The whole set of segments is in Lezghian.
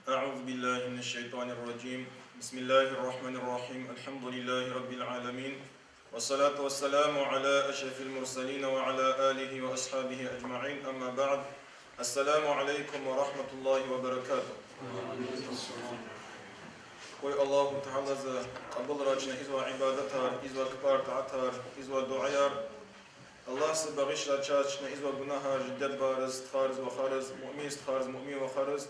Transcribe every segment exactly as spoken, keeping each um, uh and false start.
أعوذ بالله من الشيطان الرجيم. بسم الله الرحمن الرحيم. الحمد لله رب العالمين. والصلاة والسلام على أشرف المرسلين وعلى آله وأصحابه أجمعين. أما بعد. السلام عليكم ورحمة الله وبركاته. Къуй Аллагьу Таалади кьабулрай чна ийизвай ибадатар, ийизвай кпӀар, тӀаатар, ийизвай дуьаяр. Аллагьди багъишрай чаз чна ийизвай гунагьар жи диде-бубайриз, стхайриз, вахариз, муъмин стхайриз, муъмин вахариз.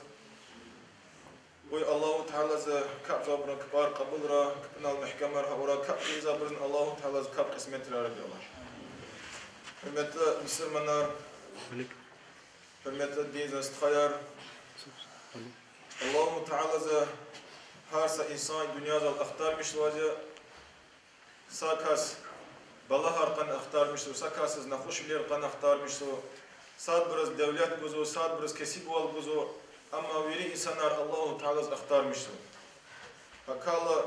Къуй Аллагьу Таалади капӀзавайбурун кпӀар кьабулрай, кпӀунал мягькемар авурай, капӀ ийизвайбурузни Аллагьу Таалади капӀ кьисметрай, я Аллагь. Гьуьрметлу мусурманар, гьуьрметлу диндин стхаяр, Аллагьу Таалади гьар са инсан дуьньядал ахтармишзавайди я, са кас балагьар къана ахтармишзава, са касаз нахушвилер къана ахтармишзава, садбуруз девлет гузва, садбуруз кесибвал гузва, амма вири инсанар Аллагьу Таалади ахтармишзава. Акала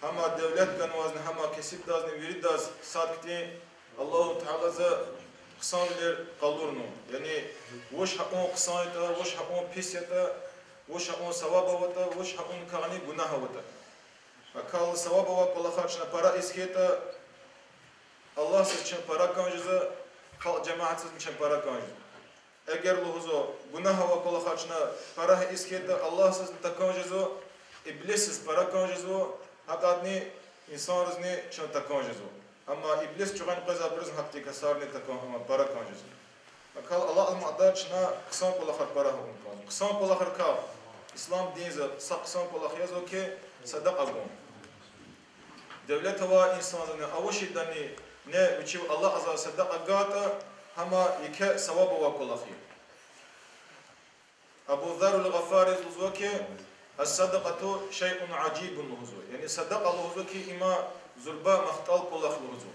гьам девлет ганвазни, гьам кесибдазни виридаз сад хьтин Аллагьу Таалади хъсанвилер къалурнава. Яни вуч гьа авун хъсан ятӀа, вуч гьа авун пис ятӀа, вуч гьа авун саваб аватӀа, вуч гьа авуникай гунагь аватӀа. Акала саваб авай кӀвалахар чна пара ийиз хьайитӀа, Аллагьдиз чна пара кӀан жезва, халкь-жемятдизни чна пара кӀан жезва. Эгер лугьузва гунагь авай кӀвалахар чна пара ийиз хьайитӀа, Аллагьдизни такӀан жезва, иблисдиз пара кӀан жезва, гьакӀадни инсанризни чна такӀан жезва. Амма иблис чуьгъвена къвезвайбурузни гьахьтин касарни такӀан, амма пара кӀан жезва. Акала алакьун мадад чна хъсан кӀвалахар пара авун кӀанзава. Хъсан кӀвалахрикай ислам динда са хъсан кӀвалах язва хьи, садакьа гун. Девлет авай инсандани, авачирдани, ни вичив алакьзавай садакьа гайитӀа, гьам еке саваб авай кӀвалах я. Абу Заррул-Гъифариди лугьузва хьи, الصدقة شيء عجيب лугьузва. Яни садакьа лугьузва хьи, им зурба мягькем кӀвалах лугьузва.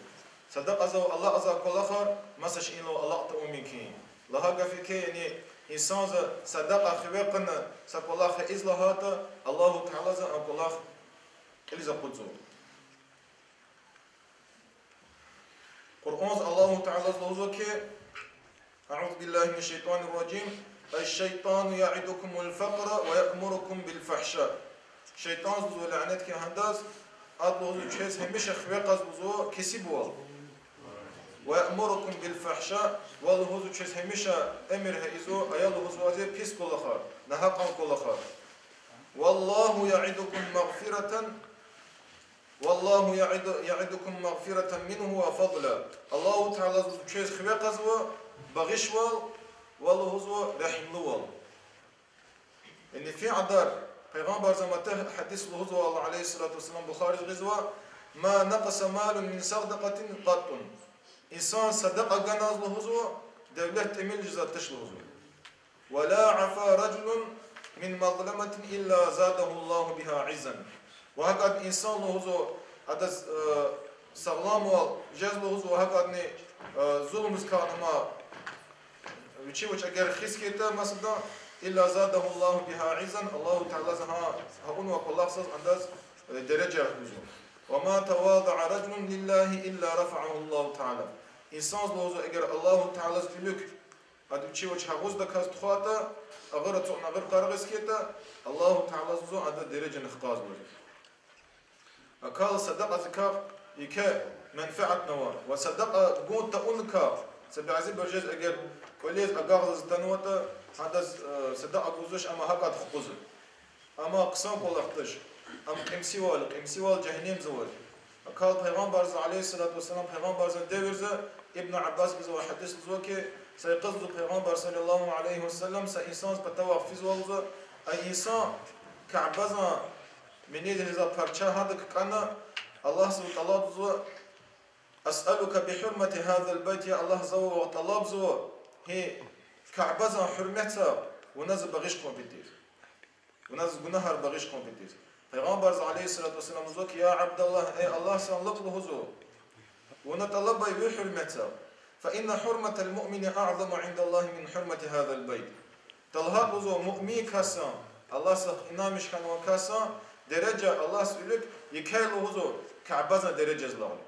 Садакьа гун, алакьзавай кӀвалахар маса шейинал алакь тавун мумкин я. Лагьай гаф хьи, яни инсанди садакьа хиве кьуна са кӀвалах ийиз лагьайтӀа, Аллагьу Таалади а кӀвалах кьилиз акъудзава. Къуръанда Аллагьу Таалади лугьузва хьи, أعوذ بالله من الشيطان الرجيم. الشيطان يعدكم الفقر ويأمركم بالفحشاء. Шейтӏан лугьузва, лянет хьуй гьадаз, ада лугьузва квез гьамиша хиве кьаз лугьузва кесибвал. ويأمركم بالفحشاء, ва лугьузва квез гьамиша эмир гьа ийизва, ая лугьузва, зи пис кӏвалахар, нагьакьан кӏвалахар. والله يعدكم مغفرة والله يعد-، يعدكم مغفرة منه وفضلا. Аллагьу Таала лугьузва квез хиве кьазва багъишвал ва лугьузва регьимлувал. Яни фи кьадар Пайгъамбарзан мад гьадис лугьузва, عليه الصلاة والسلام, Бухариз гъизва: ما نقص مال من صدقة قط. Инсан садакьа ганаз лугьузва, девлет тӏимил жезвач лугьузва. ولا عفا رجل من مظلمة إلا زاده الله بها عزا. Ва гьакӏ инсан лугьузва, адаз, э, сагъламвал жез лугьузва, гьакӏни, э, зулумзикай ама вичи вич эгер хиз хьайитӏа масадан, إلا زاده الله بها عزا, Аллагьу Таала гьа, гьа авунвай кӏвалахзаз адаз, э, дережа гузва. وما تواضع رجل لله إلا رفعه الله تعالى. Инсан лугьузва эгер Аллагьу Таалаз вилик ада вичи вич агъуздаказ тухвайтӏа, агъур ацукьна агъур къарагъиз хьайитӏа, Аллагьу Таала лугьузва ада дережани хкязва. Акал садакьазикай еке менфят ава. Ва садакьа гун тавуникай, са бязибур жез эгер кӏвализ агакьзаз атанватӏа, гьадаз, э, садакьа гузвач, амма гьакӏ хкузва. Амма хъсан кӏвалах туш. Ам кьимсивал, кьимсивал жегьеннемзавай. Акал Пайгъамбарзан, عليه الصلاة والسلام, Пайгъамбарзан девирза Ибн Аббас гъизва гьадис лугьузва хьи, са йикъаз лугьузва Пайгъамбар, صلى الله عليه وسلم, са инсанза патавай физвалза, а инсан Кябезан минидиз гъизва парча гьадак кӏана, Аллагьзава тӏалабзава: أسألك بحرمة هذا البيت, я Аллагь, за вавай тӏалабзава, гьи Кябезан гьуьрметза вуна зи багъиш кьун патал. Вуна зи гунагьар багъиш кьун патал. Пайгъамбарза, عليه الصلاة والسلام, лугьузва хьи: يا عبد الله, эй Аллагьзан лукӏ, лугьузва, вуна тӏалабай ви гьуьрметза. فإن حرمة المؤمن أعظم عند الله من حرمة هذا البيت. Талгьат лугьузва муъмин касдин, Аллагьзахъ инанмиш хьанвай касдин дережа Аллагьзан вилик еке я лугьузва Кябезан дережадилай.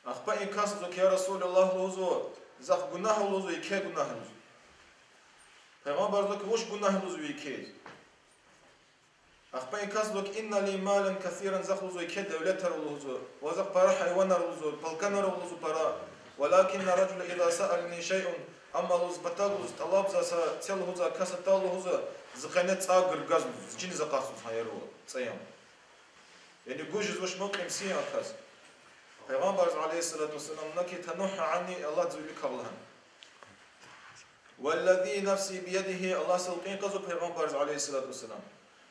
Ахпа и кас лугьузва хьи: يا رسول الله, лугьузва, захъ гунагь ава, лугьузва, еке гунагь я, лугьузва. Пайгъамбарза лугьузва хьи, вуч гунагь лугьузва еке. Ахпа и кас лугьузва хьи, إن لي مالا كثيرا, захъ лугьузва еке девлетар ава лугьузва, ва захъ пара гьайванар ава лугьузва, палканар ава лугьузва пара. ولكن الرجل إذا سألني شيئا, амма лугьузва патав гуз тӀалабзава са, це лугьузва кас атайла лугьузва, зи къене цӀай гургаз лугьузва, зи чиниз акъатзава лугьузва гьа яру цӀай. Яни гуж жезвач ман кьимси я а кас. Пайгъамбарза, عليه الصلاة والسلام, لكن تنح عني, Аллагьдиз вилик кагъ лагьана. والذي نفسي بيده, Аллагьсал кьин кьазва Пайгъамбарза, عليه الصلاة والسلام,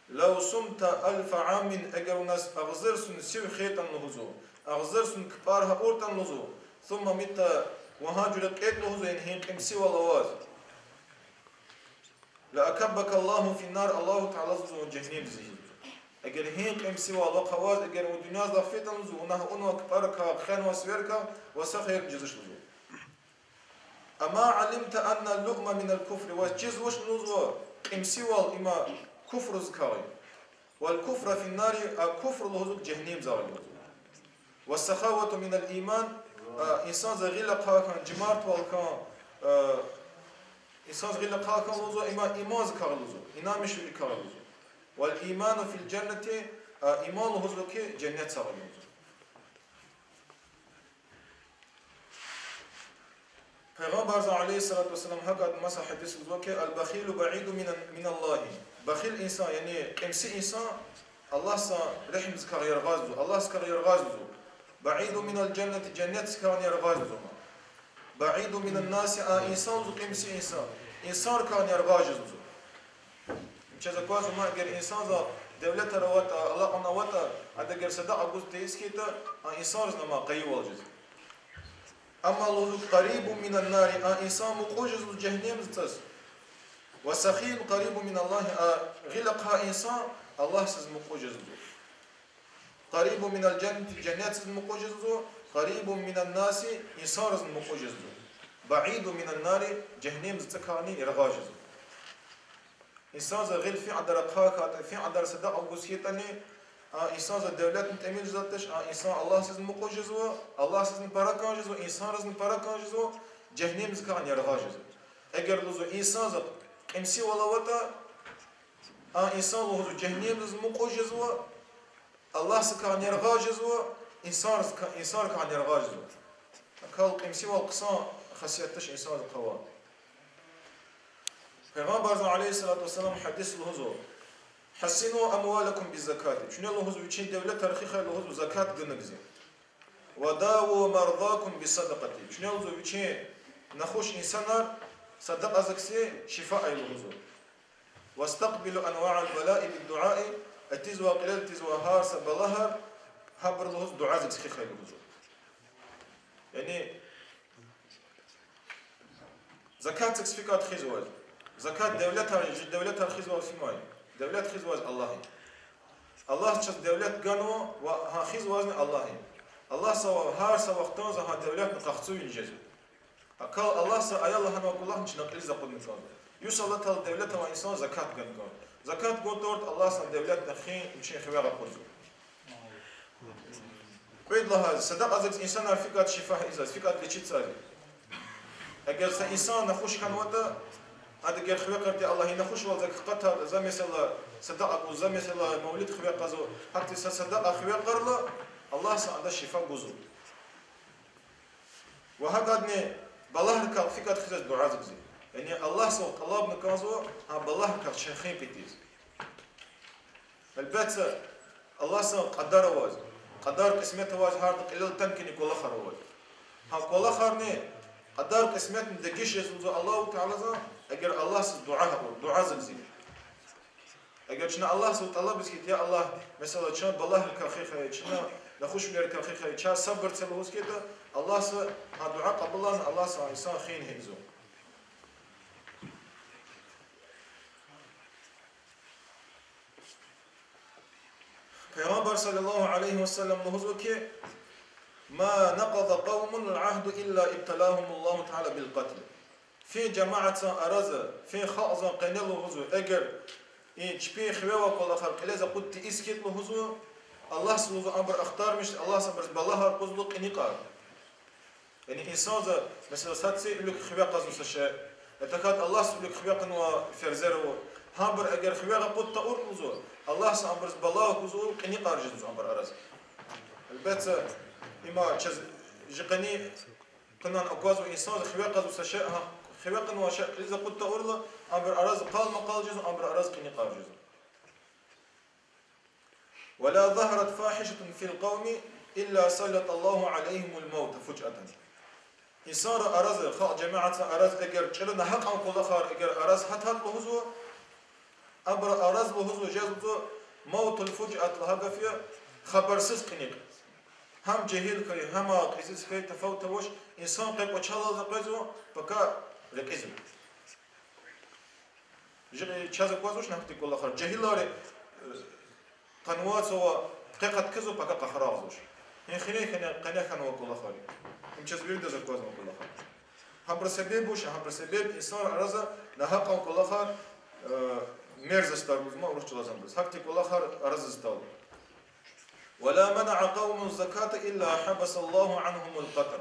لو صمت ألف عام, эгер вуна агъзур йисуз сив хвейитӀани лугьузва, агъзур йисуз кпӀар гьа авуртӀани лугьузва, ثم مت, ва гьа жуьре кьетӀа лугьузва, яни гьи кьимсивал аваз, لأكبك الله في النار, Аллагьу Таала лугьузва вун жегьеннемдиз ийизва. Эгер гьи кьимсивал вахъ аваз, эгер вун дуьньядилай фейитӀани лугьузва, вуна гьа авунвай кпӀарикай, хвенвай сиварикай ваз са хийир жезвач лугьузва. أما علمت أن اللؤم من الكفر, ваз чизвачни лугьузва, кьимсивал им куфрдикай я. والكفر في النار, а куфр лугьузва жегьеннемдикай я лугьузва. والسخاوة من الإيمان, а инсанза гъил ахъа хьун, жумартвал хьун, а инсанза гъил ахъа хьун лугьузва, им имандикай я лугьузва, инанмишвиликай я лугьузва. والإيمان في الجنة, а иман лугьузва хьи женнетдикай я лугьузва. Пайгъамбарза, عليه الصلاة والسلام, гьакӀ маса гьадис лугьузва хьи, البخيل بعيد من، من الله. Бахил инсан, яни кьимси инсан, Аллагьса регьимдикай яргъаз лугьузва, Аллагьдикай яргъаз лугьузва. بعيد من الجنة, женнетдикай яргъаз лугьузва. بعيد من الناس, а инсан лугьузва кьимси инсан, инсанрикай яргъаз жезва лугьузва. Чаз аквазва ман, эгер инсанза девлетар аватӀа, алакьун аватӀа, ада эгер садакьа гуз тийиз хьайитӀа, а инсанризни ам къайивал жезва. Амма лугьузва قريب من النار, а инсан мукьув жезва лугьузва жегьеннемдиз. وسخي قريب من الله, а гъил ахъа инсан Аллагьдиз мукьув жезва лугьузва. قريب من الجنة, женнетдиз мукьув жезва лугьузва, قريب من الناس, инсанризни мукьув жезва лугьузва. بعيد من النار, жегьеннемдикайни яргъаз жезва лугьузва. Инсанза гъил фикьадар ахъа хьайитӀа, фикьадар садакьа гуз хьайитӀани, а инсанза девлетни тӀимил жезвач, а инсан Аллагьдизни мукьув жезва, Аллагьдизни пара кӀан жезва, инсанризни пара кӀан жезва, жегьеннемдикайни яргъаз жезва. Эгер лугьузва инсанза кьимсивал аватӀа, а инсан лугьузва жегьеннемдиз мукьув жезва, Аллагьдикайни яргъаз жезва, инсанрик-, инсанрикайни яргъаз жезва. Акал кьимсивал хъсан хасият туш инсанза хъваз. Пайгъамбарза, عليه الصلاة والسلام, гьадис лугьузва: حصنوا أموالكم بالزكاة. Чуьне лугьузва вичин девлетар хихай лугьузва закат гунагзи. وداووا مرضاكم بالصدقة. Чуьне лугьузва вичин нахуш инсанар садакьазакси шифа ая лугьузва. واستقبلوا أنواع البلاء بالدعاء. Атизвай, кьилел атизвай гьар са балагьар, гьабур лугьуз дуьазакси хихай лугьузва. Яни закатзакс фикӀад хуьзвай. Закат девлетар, жи девлетар хуьзвай фимай. Девлет хуьзвай Аллагь я. Аллагьди чаз девлет ганва ва гьа хуьзвайни Аллагь я. Аллагьса гьар са вахтунда гьа девлетни къахцун жезва. Акал Аллагьса ая лагьанвай кӀвалахни чна кьилиз акъудна кӀанзава. Юс Аллагь Таалади девлет авай инсан закат гана кӀан. Закат гун тавуртӀа, Аллагьса девлетни хуьн вичин хиве акъудзава. Кьвед лагьайди, садакьазакс инсанар фикӀад шифа ийизвай, фикӀад лечиться ийизвай. Эгер са инсан нахуш хьанватӀа, ада эгер хиве къарти: Аллагь, и нахушвалзак къатар, за, месела, садакьа гуз, за, месела, мавлид хиве кьазва, гьахьтин са садакьа хиве къарла, Аллагьса адаз шифа гузва. Ва гьакӀадни балагьрикай фикӀад хуьзвай дуьазакзи. Яни Аллагьсавай тӀалабна кӀанзава гьа балагьрикай чехин петиз. Гьелбетда, Аллагьса кьадар аваз, кьадар-кьисмет аваз, гьарда кьилел тан хьайи кӀвалахар аваз. Гьа кӀвалахарни, кьадар-кьисметни дегиш жезва лугьузва Аллагьу Таалади, эгер Аллагьсаз дуьа гьабур, дуьазакзи. Эгер чна Аллагьсавай тӀалабиз хьайитӀа: я Аллагь, месела, чан балагьрикай хуьх, чна нахушвилерикай хуьх, чаз сабур це лугьуз хьайитӀа, Аллагьса гьа дуьа кьабулна, Аллагьса инсан хуьн гьатзава. Пайгъамбар صلى الله عليه وسلم лугьузва хьи: ما نقض قوم العهد إلا ابتلاهم الله تعالى بالقتل. Фин жамаатдин арада, фин халкьдин къене лугьузва, эгер и чпин хиве авай кӀвалахар кьилиз акъуд тийиз хьайитӀа лугьузва, Аллагьса лугьузва абур ахтармиш, Аллагьса абуруз балагьар гузва, кьиникьар. Яни инсанди, месела, сад це вилик хиве кьазва са шей, Этакад Аллагьдин вилик хиве къанва ферзер ава. Гьабур эгер хиве акъуд тавуртӀа лугьузва, Аллагьди абуруз балагь гузва, кьиникьар жезва абур араз. Гьелбетда, има чаз жи къени къанни аквазва, инсанди хиве къанвай са шей, гьа, хиве къанвай шей кьилиз акъуд тавурла, абур араз къал-макъал жезва, абур араз кьиникьар жезва. ولا ظهرت فاحشة في القوم إلا سلط الله عليهم الموت فجأة. Инсанрин араз, халкь-жемятдин араз эгер чӀуру нагьакьан кӀвалахар эгер араз гьатайтӀа лугьузва, абур араз лугьузва, жезва موت الفجأة лагьай гаф я, хабарсиз кьиникь. Гьам жегьил хьуй, гьам кьилиз хьуй, тафават авач, инсан къе кӀвачелай къвезва, пака рекьизва. Жи-, чаз аквазвач гьахьтин кӀвалахар. Жегьилар, э, къанвай цава къе къаткизва, пака къарагъзавач. Гьи хири хьана, къене хьанвай кӀвалахар я. Им чаз виридаз аквазвай кӀвалахар. Гьабурун себеб вуч я, гьабурун себеб инсанрин араз нагьакьан кӀвалахар, э, мерзостар лугьузва урус чӀалаз абуруз. Гьахьтин кӀвалахар араз атайла. ولا منع قوم الزكاة إلا حبس الله عنهم القطر.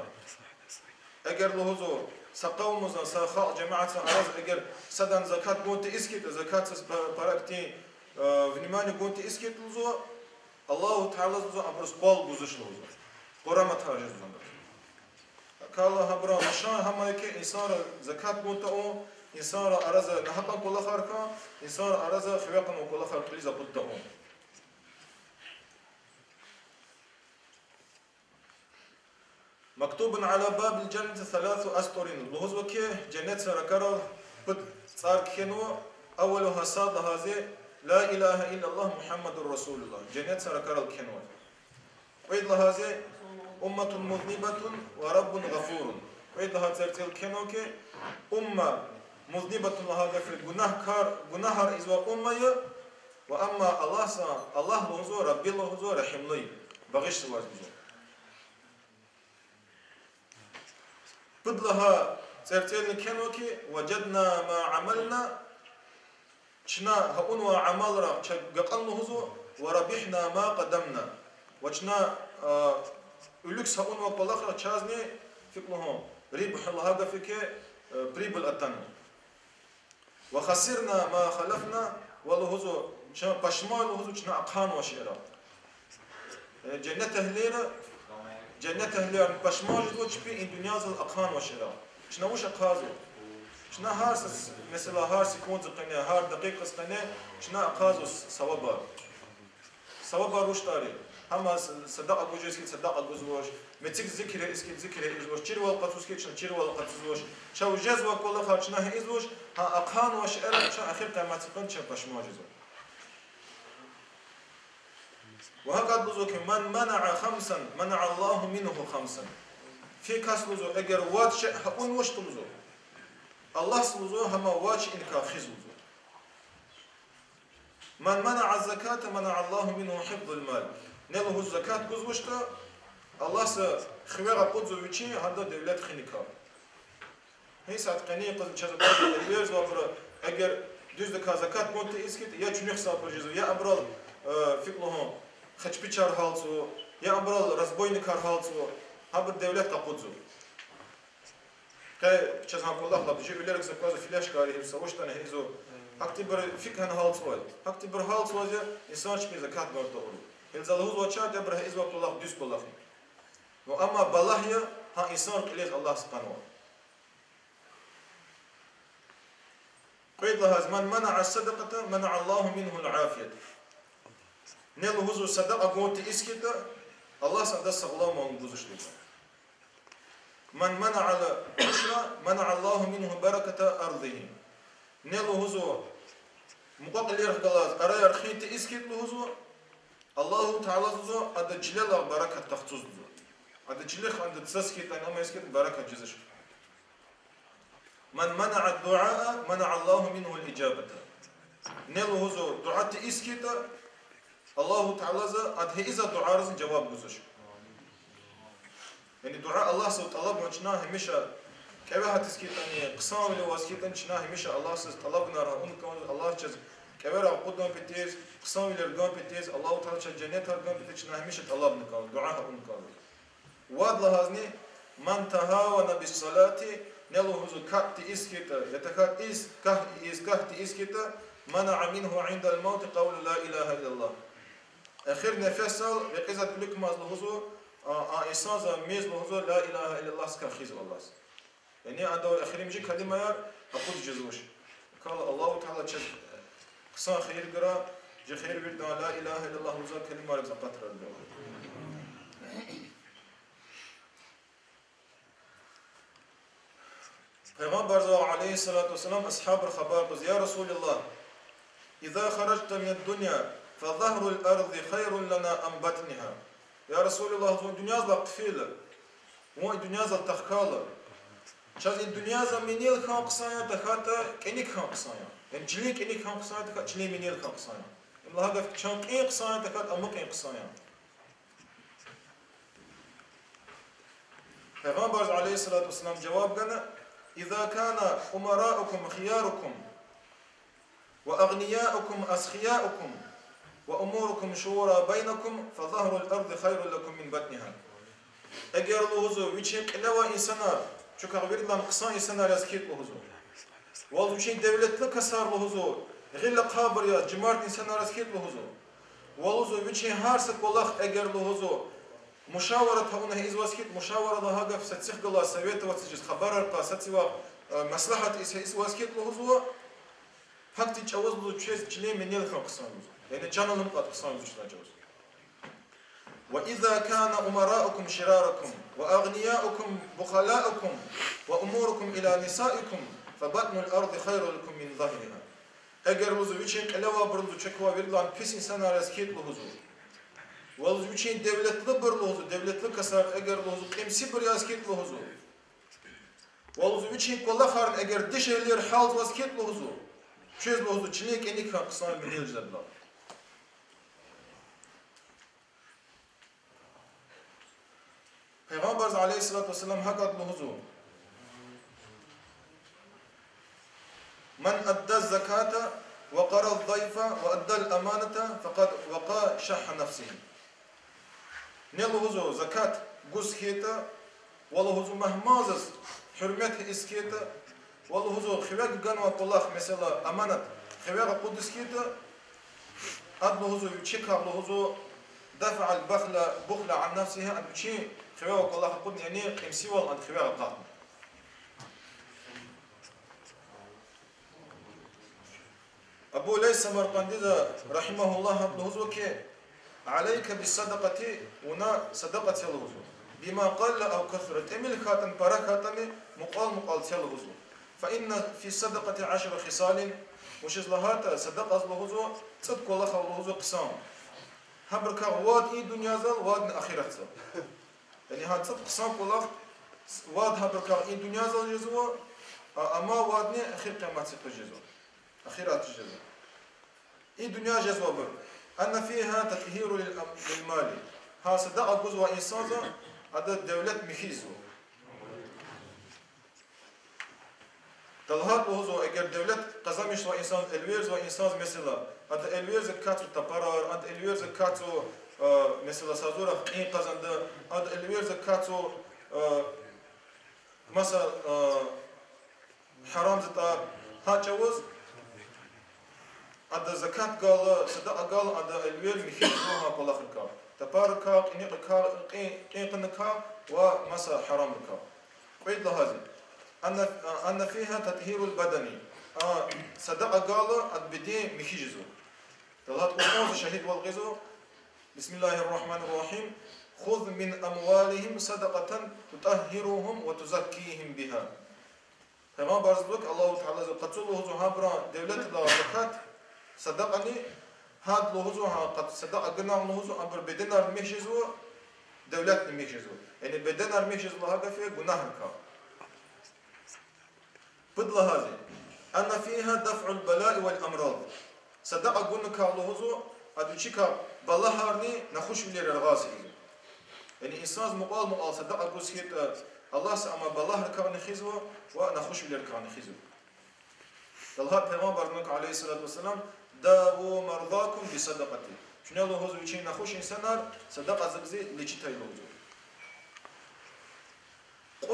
Эгер лугьузва, са къавмдин, са халкь-жемятдин араз эгер садан закат гун тийиз хьайитӀа, закатдиз па-, пара хьтин, э, внимание гун тийиз хьайитӀа лугьузва, Аллагьу Таалади лугьузва абуруз къвал гузвач лугьузва. Къураматар жезва абуруз. Кала гьабурун машан гьам я хьи, инсанри закат гун тавун, инсанрин араз нагьакьан кӀвалахар хьун, инсанрин араз хиве къанвай кӀвалахар кьилиз акъуд тавун. مكتوب على باب الجنة ثلاث أسطر. Лугьузва хьи, женнетдин ракӀарал пуд цӀар кхьенва, أولها, сад лагьайди, لا إله إلا الله محمد رسول الله. Женнетдин ракӀарал кхьенва. Кьвед лагьайди, أمة مذنبة ورب غفور. Кьвед лагьай цӀарцӀел кхьенва хьи, умма, مذنبة лагьай гаф я, гунагькар, гунагьар ийизвай умма я, ва амма Аллагьди, Аллагь лугьузва, Рабби лугьузва, регьимлу я, багъишзавай лугьузва. Пуд лагьай цӀарцӀелни кхьенва хьи, وجدنا ما عملنا, чна гьа авунвай амалрай чаз гакьан лугьузва, وربحنا ما قدمنا. Ва чна, а, уьлуьгз гьа авунвай кӀвалахрай чазни, фикӀ лугьун, ربح лагьай гаф я хьи, а, прибыль атанва. وخسرنا ما خلفنا, ва лугьузва, чна пашман лугьузва чна ахъанвай шейэрай. Э, женнет эгьлийри, женнет эгьлийри пашман жезва чпи и дуьньядал ахъанвай шейэрай. Чна вуч ахъайзава? Чна гьар са, месела, гьар секунддин къене, гьар дакъикадин къене чна ахъайзава с-, савабар. Савабар вуч тир? Гьам с-, садакьа гуз жез хьайитӀа садакьа гузвач, мецик зикр ийиз хьайитӀа зикр ийизвач, чирвал къачуз хьайитӀа чна чирвал къачузвач. Чаз жезвай кӀвалахар чна гьа ийизвач, гьа ахъанвай шейэрай чна эхир къияматдин къене чна пашман жезва. Ва гьакӀ лугьузва хьи, من منع خمسا منع الله منه خمسا. Фи кас лугьузва, эгер вад шей гьа авунвачтӀа лугьузва, Аллагьди лугьузва гьам вад шейиникай хуьз лугьузва. من منع الزكاة منع الله منه حفظ المال. Ни лугьуз закат гузвачтӀа, Аллагьди хиве акъудзава вичи гьадан девлет хуьникай. Гьа исятда къенин къуз чаз аквазва, эверзавайбур, эгер дуьздаказ закат гун тийиз хьайитӀа, я чуьнуьхзавайбур жезва, я абурал, э, фикӀ лугьун, хачпичар гьалтзава, я абурал разбойникар гьалтзава, гьабур девлет къакъудзава. Къе чаз гьа кӀвалах лап жи уьлерикай аквазва, флешкаяр гьизва, са вуштӀани гьизва. Гьахьтинбур фикӀ гьана гьалтзавай. Гьахьтинбур гьалтзаваз я инсан чпин закат гун тавурла. Гьелза лугьузвачтӀа, абур гьа ийизвай кӀвалах дуьз кӀвалах я. Ну, амма балагь я гьа инсан кьилиз Аллагьди къанва. Кьвед лагьайди, من منع الصدقة منع الله منه العافية. Ни лугьузва садакьа гун тийиз хьайитӀа, Аллагьди адаз сагъламвал гузвач лугьузва. من منع العشر منع الله منه بركة أرضه. Ни лугьузва мукьва-кьилийрихъ галаз араяр хуьн тийиз хьайитӀа лугьузва, Аллагьу Таалади лугьузва адан чилелай баракат тахцуз лугьузва. Адан чилихъ, адан цаз хьайитӀани, ам ийиз хьайитӀани баракат жезвач. من منع الدعاء منع الله منه الإجابة. Ни лугьузва дуьа тийиз хьайитӀа, Аллагьу Таалади ада гьа ийизвай дуьаризни жаваб гузвач. Яни дуьа Аллагьдивай тӀалабун чна гьамиша кӀеве гьатиз хьайитӀани, хъсанвиле аваз хьайитӀани, чна гьамиша Аллагьдивай тӀалабунар авун кӀанзава, Аллагьди чаз кӀевера акъудун патал, хъсанвилер гун патал, Аллагьу Таалади чаз женнетар гун патал чна гьамиша тӀалабун кӀанзава, дуьа авун кӀанзава. Вад лагьайдини, من تهاون بالصلاة Ни лугьузва, катӀ тийиз хьайитӀа, я тахьайтӀа ийиз, кагь ийиз, кагь тийиз хьайитӀа, منع منه عند الموت قول لا إله إلا الله. Эхир нефесдал, рекьиз кӀвализ кумаз лугьузва, а, а инсанза мез лугьузва, لا إله إلا الله скахиз Аллагьдиз. Яни адавай эхиримжи калимаяр акъудиз жезвач. Кала Аллагьу Таала чаз хъсан хийир гурай, чи хийир виридан لا إله إلا الله лугьузвай калимайрикай акъатрай. Пайгъамбарзавай, عليه الصلاة والسلام, асгьабри хабар кьазва: يا رسول الله، إذا خرجت من الدنيا فظهر الأرض خير لنا أم بطنها؟ Я Расулуллагь, зун дуьньядилай хъфейла, вун и дуьньядилай тахкайла, чаз и дуьньяза винел хьун хъсан я, тахьайтӀа кӀаник хьун хъсан я? Яни чилин кӀаник хьун хъсан я, тахьайтӀа чилин винел хьун хъсан я? Им лагьай гаф, чун кьин хъсан я, тахьайтӀа амукьун хъсан я? Пайгъамбарза, عليه الصلاة والسلام, жаваб гана: إذا كان أمراؤكم خياركم وأغنياؤكم أسخياؤكم وأموركم شورى بينكم فظهر الأرض خير لكم من بطنها. Эгер, лугьузва, вичин кьиле авай инсанар, чухъ виридалай хъсан инсанар яз хьайитӀа, лугьузва, ва лугьузва вичин девлетлу касар, лугьузва, гъил ахъайбур яз, жумарт инсанар яз хьайитӀа, лугьузва, ва лугьузва вичин гьар са кӀвалах, эгер, лугьузва, мушавара тавуна ийизваз хьайитӀа, мушавара лагьай гаф сад-садахъ галаз советоваться жез, хабарар кьаз, сад-садахъ, э, маслагьат ийиз ийизваз хьайитӀа, лугьузва, гьахьтин чӀавуз, лугьузва, чаз чилин винел хьун хъсан я, лугьузва. Яни чан алукӀун хъсан я, лугьузва, чна чӀавуз. وإذا كان أمراؤكم شراركم وأغنياؤكم بخلاؤكم وأموركم إلى نسائكم فبطن الأرض خير لكم من ظهرها. Эгер, лугьузва, вичин кьиле авайбур, лугьузва, чухъ виридалай пис инсанар яз хьайитӀа, лугьузва, ва, лугьузва, вичин девлетлубур, лугьузва, девлетлу касар, эгер, лугьузва, кьимсибур яз хьайитӀа, лугьузва, ва, лугьузва, вичин кӀвалахарни эгер дишегьлийрин гьялзаваз хьайитӀа, лугьузва, чаз, лугьузва, чилин кӀаник хьун хъсан я винел жезвайдалай. Пайгъамбарза, عليه الصلاة والسلام, гьакӀ лугьузва: من أدى الزكاة وقرى الضيف وأدى الأمانة فقد وقى شح نفسه. Ни, лугьузва, закат гуз хьайитӀа, ва, лугьузва, мугьманзаз гьуьрмет ийиз хьайитӀа, ва, лугьузва, хиве ганвай кӀвалах, месела, аманат, хиве акъудиз хьайитӀа, ада, лугьузва, вичикай, лугьузва, دفع البخل، بخل عن نفسه, ада вичин хиве авай кӀвалах акъудна, яни кьимсивал ада хиве акъатна. Абу Лайс Самаркъандиди, رحمه الله, гьакӀ лугьузва хьи: عليك بالصدقة, вуна садакьа це, лугьузва, بما قل أو كثر, тӀимил хьайитӀани, пара хьайитӀани, мукьвал-мукьвал це, лугьузва. فإن في الصدقة عشر خصال, вучиз лагьайтӀа садакьада, лугьузва, цӀуд кӀвалах ава, лугьузва, хъсан. Гьабурукай вад и дуьньядал, вадни ахиратдал. Яни гьа цӀуд хъсан кӀвалах, вад гьабурукай и дуьньядал жезва, а, амма вадни эхир къиямат юкъуз жезва. Ахиратда жезва. И дуьнья жезвайбур. أن فيها تطهير للأم-، للمال. Гьа садакьа гузвай инсанза ада девлет михьизва. Талгьат лугьузва, эгер девлет къазанмишзавай инсан, элверзавай инсанза, месела, ада элверзава кацу тапарар, ада элверзава кацу, а, месела, сазурахъ кьин къазанди, ада элверзава кацу, а, маса, а, гьарам затӀар, гьа чӀавуз ада закат гайила, садакьа гайила, ада элвер михьи жезва гьа кӀвалахрикай: тапаррикай, кьиникай, кьин, кьин хьуникай ва маса гьарамрикай. Кьвед лагьайди: أن، أن فيها تطهير البدن. А садакьа гайила, ада беден михьи жезва. Талгьат Къуръанза шагьидвал гъизва: بسم الله الرحمن الرحيم. خذ من أموالهم صدقة تطهرهم وتزكيهم بها. Пайгъамбарза лугьузва хьи, Аллагьу Таалади: къачу, лугьузва, гьабурун девлетдилай закат, садакьани, гьада, лугьузва, гьа къачу садакьа гана, лугьузва, абурун беденарни михьи жезва, девлетни михьи жезва. Яни беденар михьи жезва лагьай гаф я гунагьрикай. Пуд лагьайди: أن فيها دفع البلاء والأمراض. Садакьа гуникай, лугьузва, ада вичикай балагьарни нахушвилер яргъаз хъийизва. Яни инсанза мукьвал-мукьвал садакьа гуз хьайитӀа, Аллагьди са ама балагьрикайни хъийизва ва нахушвилерикайни хъийизва. Талгьат Пайгъамбарза лугьузва хьи, عليه الصلاة والسلام: داووا مرضاكم بالصدقة. Чуьне, лугьузва, вичин нахуш инсанар садакьадиз лечитай, лугьузва.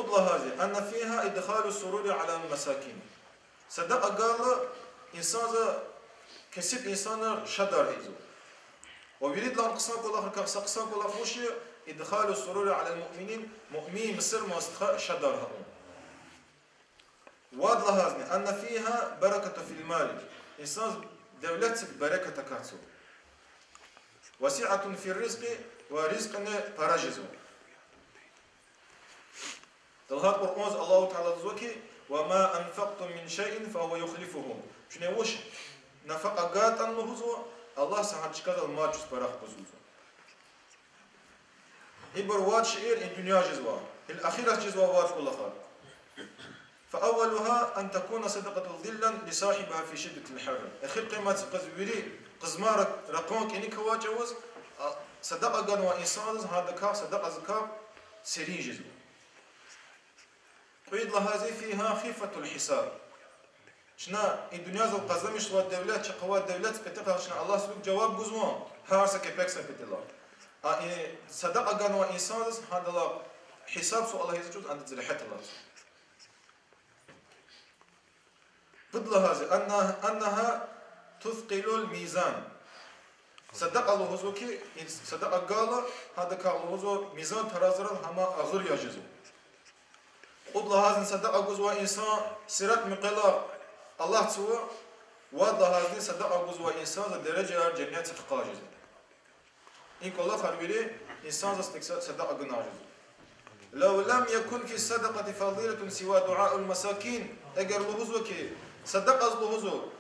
лагьайди, أن فيها إدخال السرور على المساكين. Садакьа гайила инсанза кесиб инсанар шадар ийизва. Ва виридалай хъсан кӀвалахрикай са хъсан кӀвалах вуч я? إدخال السرور على المؤمنين, муъмин, мусурман стха шадар авун. Вад лагьайди, أن فيها بركة في المال. Инсанза девлетдик берекат акатзава. وسعة في الرزق, ва ризкьни пара жезва. Далгьа Къуръанза Аллагьу Таала лугьузва хьи, وما أنفقتم من شيء فهو يخلفه. Чуьне вуч нафакьа гайтӀани лугьузва, Аллагьди гьа чкадал мад чуьз парах гузва. Ибур вад шейэр и дуьнья жезва, гьил ахират жезва вад кӀвалахар. فأولها أن تكون صدقة ظلا لصاحبها في شدة الحر. Эхир къиямат къуз вири къизмар ракъан кӀаник авай чӀавуз, а, садакьа ганвай инсандиз гьадакай, садакьадикай серин жезва. Кьвед лагьайди, فيها خفة الحساب. Чна и дуьньядал къазанмишзавай девлет, чахъ авай девлет патахъай чна Аллагьдивай жаваб гузвани, гьар са кепекдин паталай. А и садакьа ганвай инсандиз гьадалай гьисаб-суал ийиз чӀавуз адаз регьят алаз. Пуд лагьайди, أنها، أنها تثقل الميزان. Садакьа лугьузва хьи, ин-, садакьа гайила, гьадакай лугьузва мизан-таразрал гьам агъур яз жезва. Кьуд лагьайди, садакьа гузвай инсан сират муькъвелай алатзава, вад лагьайди, садакьа гузвай инсандин дережаяр женнетда хкаж жезва. И кӀвалахар вири инсандиз тек са-, садакьа гунай жезва. لو لم يكن في الصدقة فضيلة سوى دعاء المساكين. Эгер лугьузва хьи, садакьадиз лугьузва,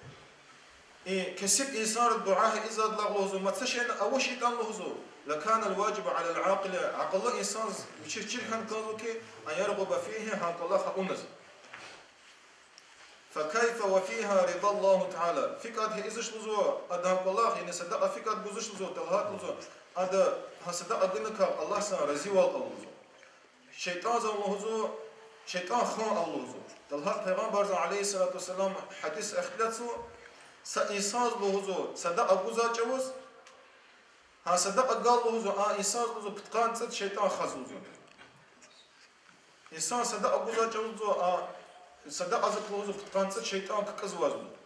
и кесиб инсанрин дуьа ийизвайдалай лугьузва, мад са шейни авачиртӀани лугьузва, لكان الواجب على العاقل, акьуллу инсандиз вичиз чир хьана кӀанзава хьи, أن يرغب فيه, гьа кӀвалах авуназ. فكيف وفيها رضا الله تعالى. ФикӀад ийизвач лугьузва, ада гьа кӀвалах, яни садакьа фикӀад гузвач лугьузва, талгьат лугьузва, ада гьа садакьа гуникай Аллагьдин разивал ава лугьузва. ШейтӀандин лугьузва, шейтӀан хан ава лугьузва. Талгьат Пайгъамбардин, عليه الصلاة والسلام, гьадис ихтилатзава, са инсандиз лугьузва, садакьа гузвай чӀавуз, гьа садакьа гайила лугьузва, а инсандиз лугьузва, пудкъанни цӀуд шейтӀан хазва лугьузва. Инсан садакьа гузвай чӀавуз лугьузва, а садакьадик лугьузва, пудкъанни цӀуд шейтӀан ккӀузвай лугьузва.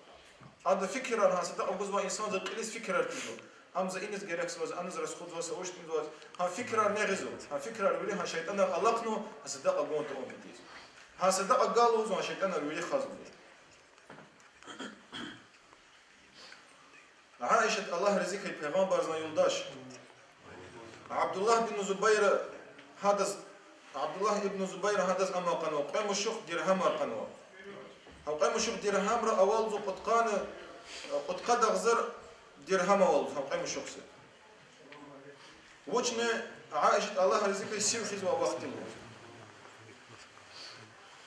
Ада фикирар, гьа садакьа гузвай инсандин кьилиз фикирар физвай. Ам за иниз герек жезвай, аниз расхузвай, авачтӀа ийизвай. Гьа фикирарни гъизва, гьа фикирар вири гьа шейтӀанар алахънава, гьа садакьа гун тавун патал. Гьа садакьа гайила лугьузва, гьа шейтӀанар вири хазва. Аишат, Аллагь рази хьуй, Пайгъамбардин юлдаш, Абдуллагь бин Зубайр гьадаз, Абдуллагь ибн Зубайр гьадаз ам акъванва, кьве мушухъ диргьамар акъванва. Гьа кьве мушухъ диргьамра авай лугьузва кьудкъанни, кьудкъад агъзур диргьам авай лугьузва гьа кьве мушухъзи. Вучни Аишат, Аллагь рази хьуй, сив хуьзвай вахтунда лугьузва.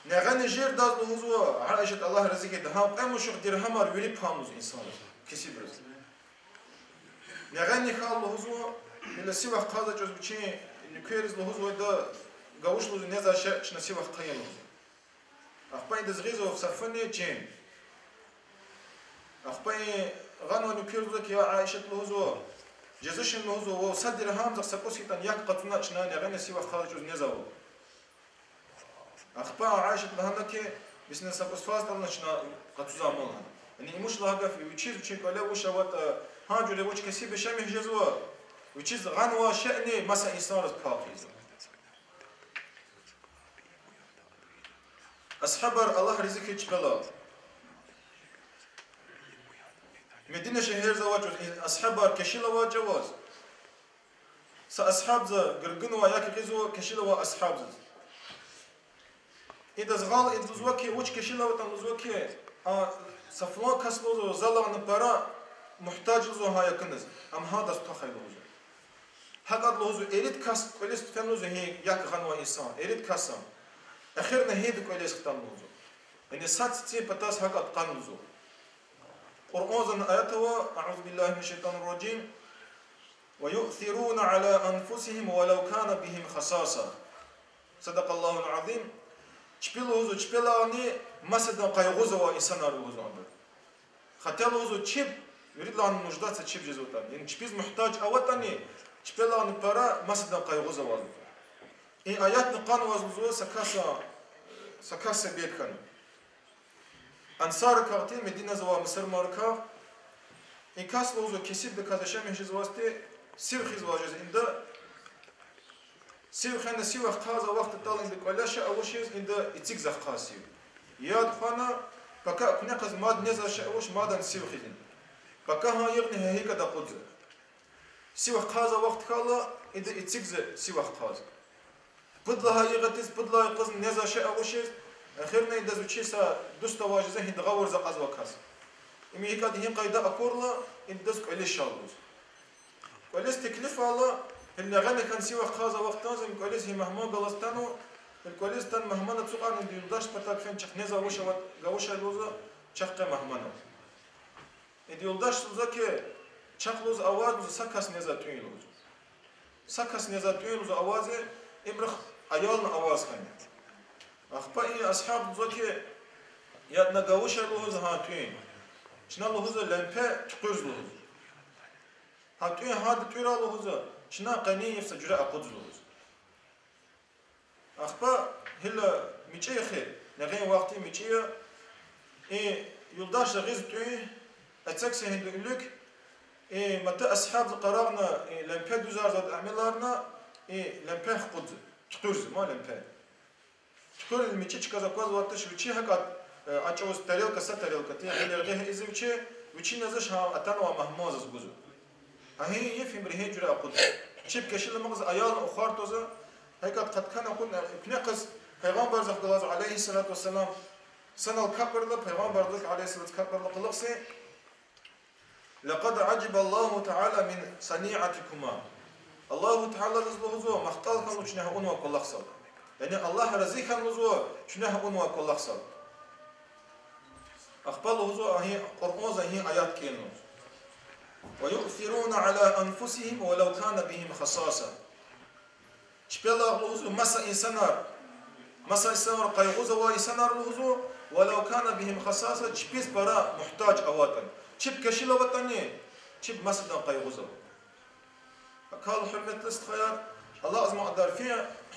Негъени жирдаз лугьузва Аишат, Аллагь рази хьуй, гьа кьве мушухъ диргьамар вири пан лугьузва инсанриз, кесибриз. Негъени хьайила лугьузва, гила сив ахъайзавай чӀавуз вичин нуькерриз лугьузвайда, гавуш лугьузва, незвай шей чна сив ахъая лугьузва. Ахпа идаз гъизва са фуни чин. Ахпа и гъанвай нуькерди лугьузва хьи, я Аишат, лугьузва, жезвачни лугьузва, вав са диргьамдихъ са кӀус хьайитӀани, як къачуна чна негъени сив ахъайзавай чӀавуз незвайвал. Ахпа Аишат лагьана хьи, бес са кӀус фазватӀани чна къачузва ман лагьана. Яни им вуч лагьай гаф я, вичиз вичин кӀвале вуч аватӀа, гьа жуьре вуч кесиб яшамиш жезва, вичиз гъанвай шейни маса инсанриз пай хъийизва. Асгьабар, Аллагь рази хьуй чпелай, Медина шегьерда авай чӀавуз, асгьабар кешила авай чӀавуз, са асгьабза гургунвай яки гъизва кешила авай асгьабзаз. Идаз гъал ийида лугьузва хьи, вуч кешила аватӀани лугьузва хьи, а, са флан кас лугьузва, залайни пара мугьтаж лугьузва гьа якуниз, ам гьадаз твахай лугьузва. ГьакӀ лугьузва, ирид кас кӀвализ фена лугьузва гьи як гъанвай инсан, ирид кас ам. Эхирни гьида кӀвализ хтана лугьузва. Яни са цицин патаз гьакӀ къан лугьузва. Къуръанда аят ава, أعوذ بالله من الشيطان الرجيم, ويؤثرون على أنفسهم ولو كان بهم خصاصة. صدق الله العظيم. Чпи лугьузва, чпелайни масадан къайгъузавай инсанар лугьузва абур. Хотя лугьузва чеб, виридалайни нуждаться чеб жезватӀани. Яни чпиз мугьтаж аватӀани, чпелайни пара масадан къайгъузавай лугьузва. И аятни къанваз лугьузва са каса, са кас себеб хьана. Ансаррикай, Мединада авай мусурманрикай, и кас лугьузва кесибдаказ яшамиш жезвайди, сив хуьзвай жез инда, сив хвена, сив ахъайзавай вахтунда инда кӀвале шей авачиз, инда эцигзахъай сив. Яд хвена, пака куьне къвез мад незвай шей авач, мадни сив хуьзва. Пака гьа югъни гьа икӀ акъудзава. Сив ахъайзавай вахт хьайила, инда эцигзава сив ахъайзава. Пуд лагьай югъ атиз, пуд лагьай юкъузни незвай шей авачиз, эхирна идаз вичи са дуст авай жезва, гьинда гъавурда акьазвай кас. Им гьикӀ ада гьи къайда акурла, идаз кӀвализ ша лугьуз. КӀвализ теклиф авурла, гьил ягъана хьана сив ахъайзавай вахтунда, им кӀвализ гьи мугьман галаз атанва, гьил кӀвализ атана мугьман ацукьарна, инда юлдаш патак фена чахъ незвай вуч аватӀа, гавуша лугьузва, чахъ къе мугьман ава. Ида юлдашди лугьузва хьи, чахъ лугьуз аваз лугьузва, са кас незвай тӀуьн лугьуз. Са кас незвай тӀуьн лугьуз аваз, ибурухъ аялни аваз хьана. Ахпа и асгьабди лугьузва хьи, ятӀа на гавуша лугьуз гьа тӀуьн. Чна лугьузва лемпе туькӀуьрзава лугьуз. Гьа тӀуьн гьада тӀуьрай лугьузва, чна къенин йиф са жуьре акъудзава лугьуз. Ахпа гила мичӀи я хьи, ягъин вахтунда мичӀи я, и юлдашди гъиз тӀуьн, эцигзава гьинда уьлуьк, и маса асгьабди къарагъна, и лемпе дуьзарзавайди амаларна, и лемпе хкудзава, туькӀуьрзава ма лемпе. ТуькӀуьрна мичӀи чкадиз аквазватӀа, вичи гьакӀ, э, а чӀавуз тарелка, са тарелка тир, гъил яргъи ийизва вичи, вичи незвач, гьа атанвай мугьманзаз гузва. Гьа гьи йиф им гьи жуьре акъудзава. Чеб кешила амукьзава, аялни ухвар твазва, гьакӀ къаткана акъудна, куьне къвез Пайгъамбардихъ галаз, عليه الصلاة والسلام, санал капӀарла, Пайгъамбардихъ, عليه الصلاة, капӀарла кьулухъ са لقد عجب الله تعالى من صنيعتكما. Аллагьу Тааладиз лугьузва, махтӀал хьанва чна гьа авунвай кӀвалахзал. Яни Аллагь рази хьана лугьузва чна гьа авунвай кӀвалахзал. Ахпа лугьузва, гьа Къуръанза гьа аят кӀелна лугьуз. ويؤثرون على أنفسهم ولو كان بهم خصاصة. Чпелай лугьузва маса инсанар, маса инсанар къайгъузавай инсанар лугьузва, ولو كان بهم خصاصة, чпиз пара мугьтаж аватӀани. Чеб кешила аватӀани, чеб масадан къайгъузава. Акал, гьуьрметлу стхаяр, алакьзамай кьадар фи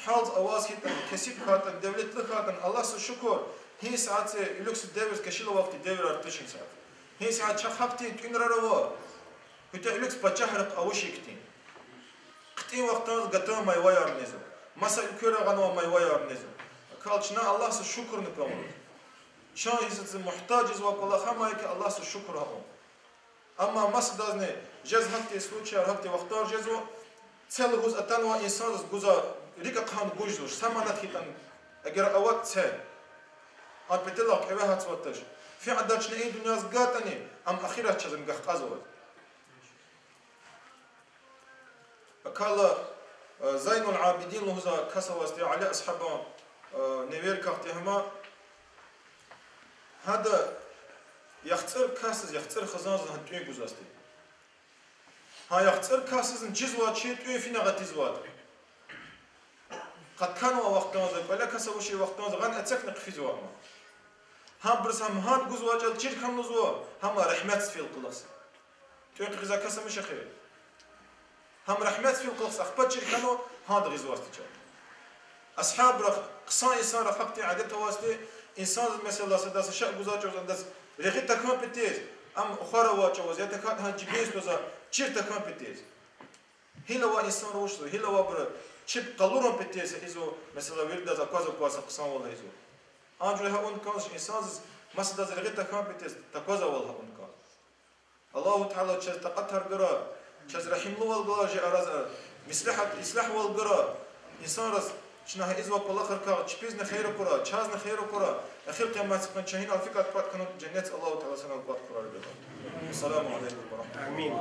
гьалда аваз хьайитӀани, кесиб хьайитӀани, девлетлу хьайитӀани, Аллагьдиз шукур, гьи сятда уьлуьк са девирда, кешила вахтунда девирар тушни сятда. Гьи сятда чахъ гьахьтин тӀуьнрар ава, гьуьтӀа уьлуьк пачагьрихъ авачир хьтин. ХъитӀин вахтунда гатун майваяр незва, маса уьлквейра гъанвай майваяр незва. Акал чна Аллагьдиз шукурна кӀанзава. Чан гьисабда мугьтаж жезвай кӀвалах амай хьи, Аллагьдиз шукур авун. Амма масадазни жез гьахьтин случаяр, гьахьтин вахтар жезва, це лугьуз атанвай инсандиз гузвай рикӀ ахъайна гуж жезвач, са манат хьайитӀани, эгер аватӀа це. Ам петелай кӀеве гьатзавач. Фи кьадар чна и дуьньядиз гайитӀани, ам ахират чаз ргахкьазвач. Акала, э, Зайнул Абидин лугьузвай кас авайди, Али асгьабан, э, неверикай хьтин гьам, гьада яхцӀур касдиз, яхцӀур хизандиз гьа тӀуьн гузвайди. Гьа яхцӀур касдизни чизвай чи тӀуьн финал гъатизвайди. Къатканвай вахтунда, кӀвале кас авачир вахтунда гъана эцигна хъфизвай ам. Гьабуруз гьам гьада гузвай чӀал чир хьана лугьузва, гьам рагьметдиз фейила кӀвалахзава. ТӀуьн хъфизвай кас амуч хьи. Гьам рагьметдиз фейила кӀвалахзава, ахпа чир хьана гьада гъизвайди чӀал. Асгьабрихъ, хъсан инсанрихъ гьахьтин адет авайди, инсандиз, месела, садаз са шей гузвай чӀавуз адаз регъуь тахьун патал, ам ухвар авай чӀавуз, я тахьайтӀа гьа жибиндиз твазва, чир тахьун патал. Гьил авай инсанри вучзава, гьил авайбуру чеб къалурун патал ийизва, месела, виридаз акваз-акваз са хъсанвал ийизва. Анжах гьа авун кӀанзавач инсандиз, масадаз регъуь тахьун патал таквазвайвал гьа авун кӀанзава. Аллагьу Таала чаз такьатар гурай, чаз регьимлувал гурай, чи арада меслягьат, ислягьвал гурай. Инсанриз чна гьа ийизвай кӀвалахрикай чпизни хийир акурай, чазни хийир акурай, эхир къияматдин къене чна гьинал фикӀ кӀватӀ хьанватӀа, женнетдиз Аллагьу Таала санал кӀватӀ хьурай, я Рабби. Ассаламу алейкум ва рахматуллах. Амин.